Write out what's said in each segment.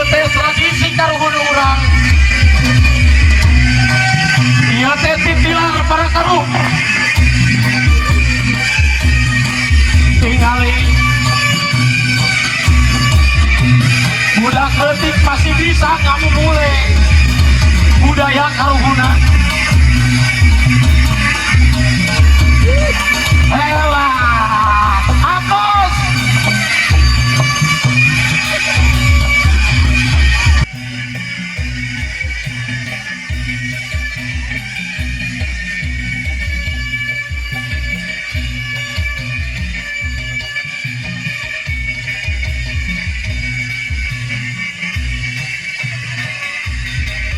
Teh tradisi karuhun urang. Ieu teh titilar para karuh. Tingali budak leutik masih bisa ngamumule budaya karuhunan. Hebat, hapus.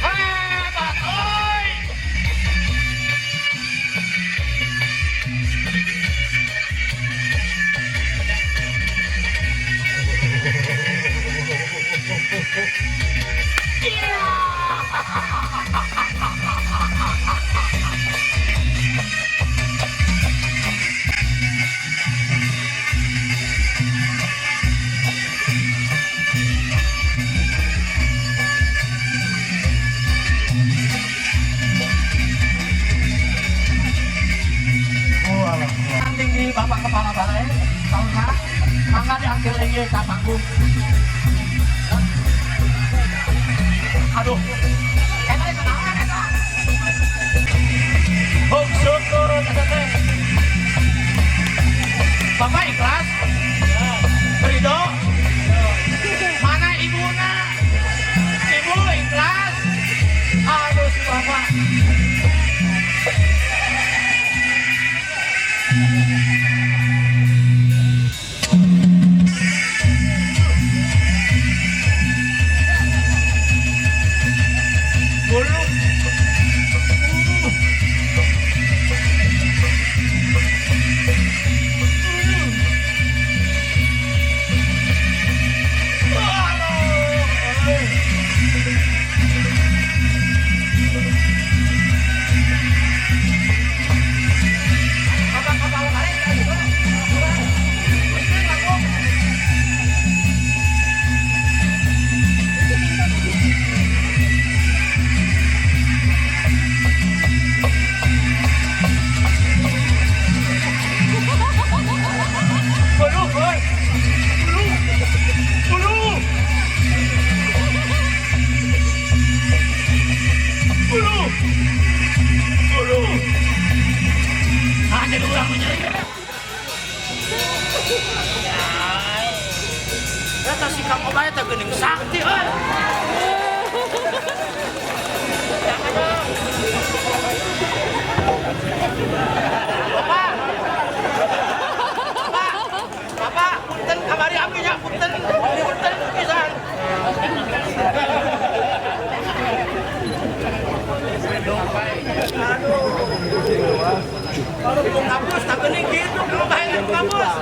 Hebat, oi. Tinggi Bapak Kepala Balai, sauna, mangga diambil lagi ke panggung. Aduh, eta teh kunaon eta? Huk syukur eta teh. Bapak ikhlas? Ridho? Mana ibuna? Ibu ikhlas? Aduh, si bapak. Bulu. Aduh. Bapak kepala balai, langsung. Bulu, oi. Bulu. Bulu. Bulu. Bulu. Ah, jadi urang nyeri. Eta si Kang Obay teh geuning sakti euy. Bapak. Bapak. Bapak, punten kamari abdi nya, punten. Punten pisan. Aduh. Kalau mau ngapus, tak geuning gitu, Kang Obay ngapus.